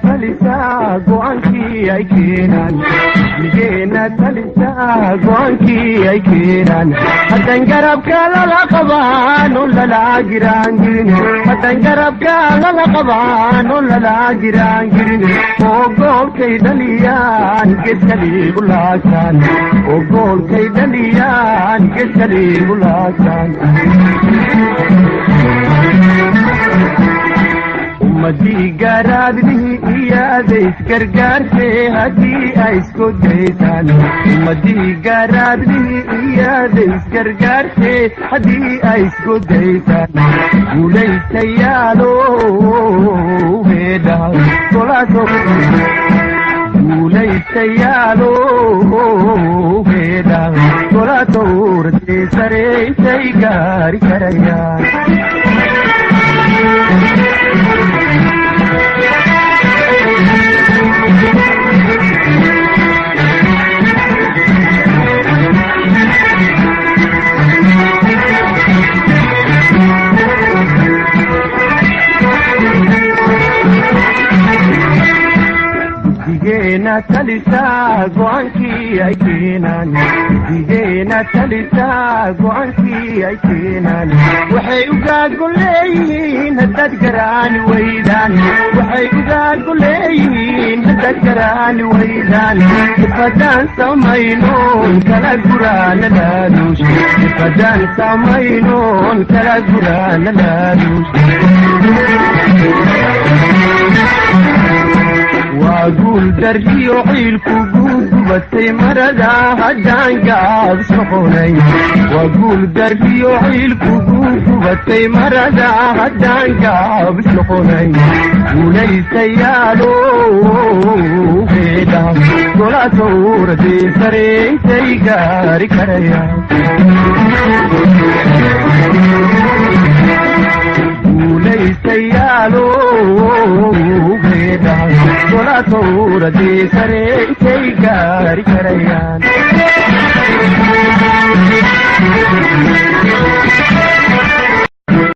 Talisaa go'aankii ay keenaan, guddigeena talisaa go'aankii ay keenaan, haddan garabka lala qabaan oo lala giraan girin, haddan garabka lala qabaan oo lala giraan girin, oo goolkay dhaliyaan geeskaliigu laagtaan, oo goolkay dhaliyaan geeskaliigu laagtaan. Ummadii garaadlihii iyaada isgargaartee haddii ay isku daysaan, ummadii garaadlihii iyaada isgargaartee haddii ay isku daysaan, guulaystayaalo heedha golaaso, guulaystayaalo heedha golatowrtee sare intay gaari karayaan. Guddigeena talisaa go'aankii ay keenaan, guddigeena talisaa go'aankii ay keenaan, waxay ugaadgu leeyihiin haddaad garaani weydaan, waxay ugaadgu leeyihiin haddaad garaani weydaan, xirfadaan samaynoon kala guraana laaluush, xirfadaan samaynoon kala guraana laaluush. Waa guul darriyo ciilku guugubatay marada haddaan gaabis noqonay, waa guul darriyo ciilku guugubatay marada haddaan gaabis noqonay. Guulaystayaalo heedha golatowradee sare intay gaari karayaan. Guulaystayaalo heedha golatowradee sare intay gaari karayaan.